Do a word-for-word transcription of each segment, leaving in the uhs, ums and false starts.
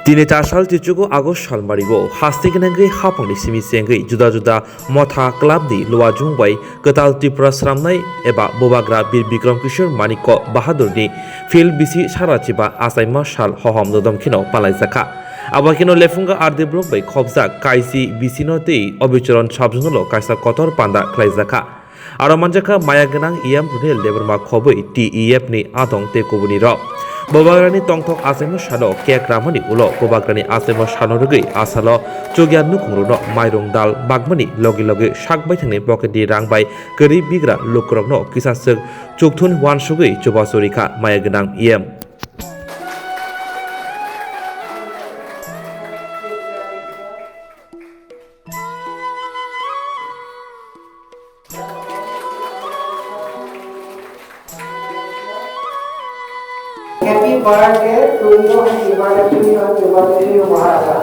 Tini chasal chichugo August salmario haste gwnangwi hapangni simi chengwi juda juda motha clubni luajung bai kwtal Tripura sramnai eba Bubagra Bir Bikram Kishore Manikya Bahadurni field bisi sara chiba achaima sal hohom dodom kheno palaijakha. Abo kheno Lephunga R D block bai khopjak Kaisi bisino tei Obicharan subzonalo kaisa kotor panda khlaijakha. Aro manjakha maya gwnang E M Runil Debbarma khobwi T E F ni adong tei kubunirok. Bubagrani tongthok achaima salo cake ramani ulo Bubagrani achaima salo rwgwi asalo chukya nukhungrokno mairung dal bagmani logi logi sak baithangni pocket ni rang bai kwrwi bigra lukurokno kisa swk chukthun uansugwi chubachu rikha maya gwnang E M. Happy birthday to you and happy birthday to you and happy birthday to you, Maharaja.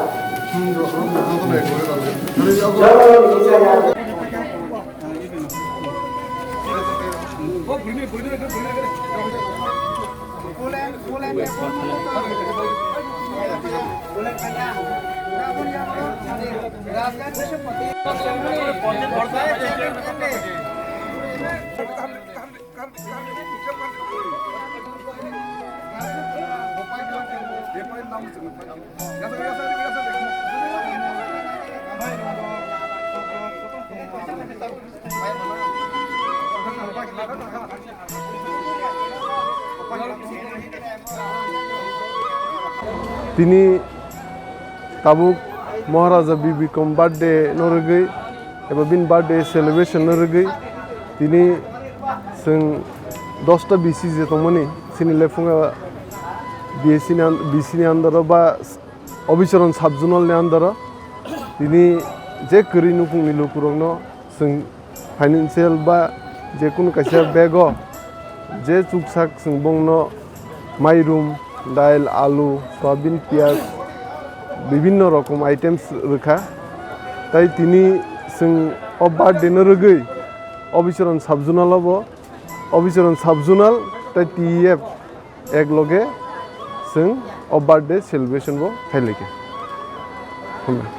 Tini tabuk Maharaja Bir Bikram birthday no rwgwi eba bini birthday celebration no rwgwi tini chwng dosta B C je tongmani chini Lephunga B C ni an-, B C ni under o ba Obicharan sub-zonal ni under o tini je kwrwi nukhungni lukurokno chwng financial ba je kunu kaisa bag o je chuksak chwng bongno mairum, dail, alu, soyabin, piyaj, bibinno rokom items rwkha. Tai tini chwng o birthday no rwgwi Obicharan sub-zonal o bo, Obicharan sub-zonal tai T E F ek loge chwng o birthday celebration bo khailai kha. Hambai.